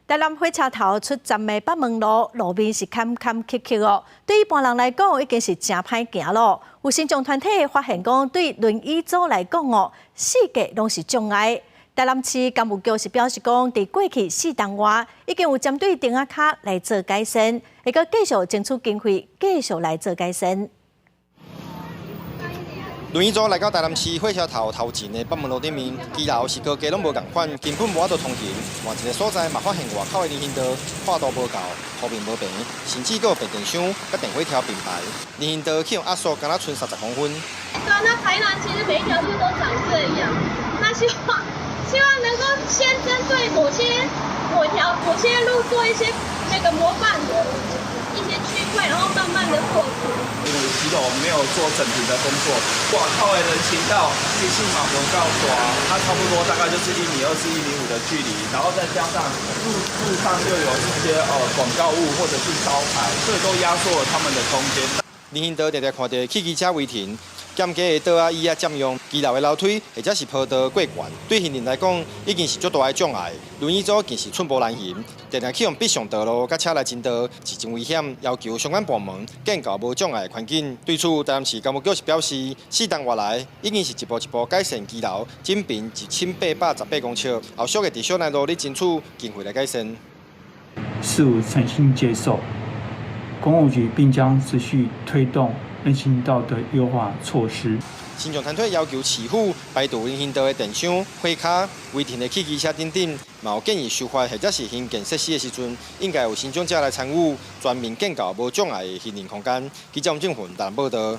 台南火車頭出站的北門路路面是坎坎曲曲哦，對一般人來講已經是誠歹行咯。有身障團體發現講，對輪椅族來講哦，四界攏是障礙。台南市工務局是表示講，佇過去4冬外，已經有針對釘仔跤來做改善，會閣繼續爭取經費，繼續來做改善。輪椅族來到台南市火車頭頭前的北門路頂面，騎樓是高低攏無仝款，根本無法度通行。換一个所在嘛發現外口的人行道闊度無夠，鋪面無平，甚至閣有變電箱佮電火條並排，人行道去予壓縮，敢若賰30公分。對啊，那台南其實每一條路都長這樣，那希望能夠先針對某些某條某些路做一些那個模範的一些區塊，然後慢慢的破除。因為騎樓沒有做整平的工作，外口的人行道其實嘛無夠大，它差不多大概就是1.2米至1.5米的距離，然後再加上路上又有一些廣告物或者是招牌，所以都壓縮了他們的空間。人行道常常看著汽機車違停，減低的桌仔椅仔佔用，騎樓的樓梯或者是坡道過懸，對行人來講已經是足大的障礙。輪椅族更是寸步難行，常常去予逼上道路，佮車來爭道，是真危險。要求相關部門建構無障礙的環境。對此，台南市工務局是表示，4冬外來已經是一步一步改善騎樓，整平1818公尺，後續會佇小南路咧爭取經費來改善。市府誠心接受，工務局並將持續推動人行道的優化措施。身障團體要求市府排除人行道的電箱、火跤、違停的汽機車等等，嘛有建議修法或者是興建設施的時陣，應該有身障者來參與，全面建構無障礙的行人空間。記者王正雲台南報導。